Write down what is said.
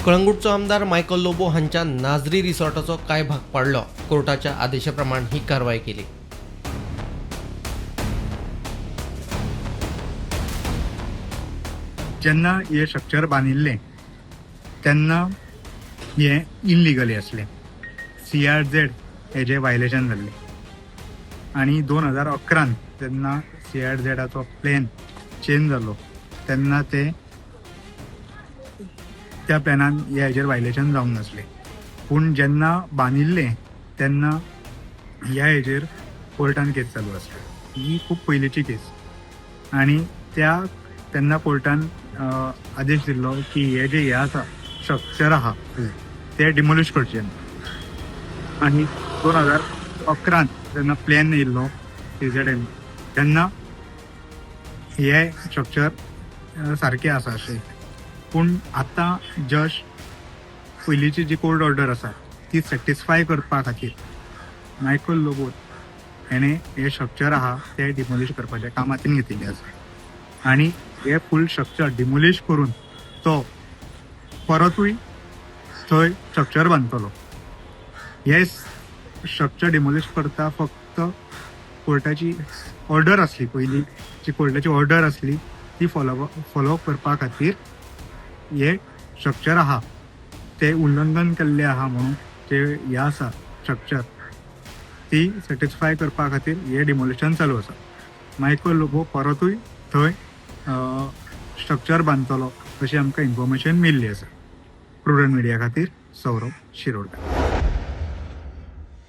कळंगूटचो आमदार मायकल लोबो हांच्या नाजरी रिसॉर्टाचो कांय भाग पाडलो. कोर्टाच्या आदेशा प्रमाण ही कारवाय केली. जेन्ना हे स्ट्रक्चर बांदिल्लें तेन्ना हें इलिगली आसलें. CRZ हेजें वायलेशन जाल्लें आनी 2011न जेन्ना CRZाचो प्लॅन चेंज जालो तेन्ना ते त्या प्लॅनान ह्या हेजेर वायलेशन जावंक नासलें. पूण जेन्ना बांदिल्लें तेन्ना ह्या हेजेर कोर्टान केस चालू आसली. ही खूब पयलींची केस आनी त्या तेन्ना कोर्टान आदेश दिल्लो की हे जे हे आसा स्ट्रक्चर आहा ते डिमोलिश करचे. आनी 2011न जेन्ना प्लॅन येयल्लो CZN तेन्ना हे स्ट्रक्चर सारकें आसा अशें. पूण आतां जस्ट पयलींची जी कोर्ट ऑर्डर आसा ती सॅटिस्फाय करपा खातीर मायकल लोबो हेणें हें स्ट्रक्चर आहा तें डिमोलिश करपाचें काम हातीन घेतिल्लें आसा आनी हे फूल स्ट्रक्चर डिमोलिश करून तो परतूय थंय स्ट्रक्चर बांदतलो. हे स्ट्रक्चर डिमोलिश करता फक्त कोर्टाची ऑर्डर आसली, पयली जी कोर्टाची ऑर्डर आसली ती फॉलो करपा खातीर हे स्ट्रक्चर आहा ते उल्लंघन केल्लें आहा म्हणून ते हे आसा स्ट्रक्चर ती सॅटिस्फाय करपा खातीर हे डिमोलिशन चालू आसा. मायकल लोबो परतूय थंय स्ट्रक्चर बांदतलो अशी आमकां इन्फॉर्मेशन मेळ्ळी आसा. प्रुडंट मिडिया खातीर सौरभ शिरोडकर.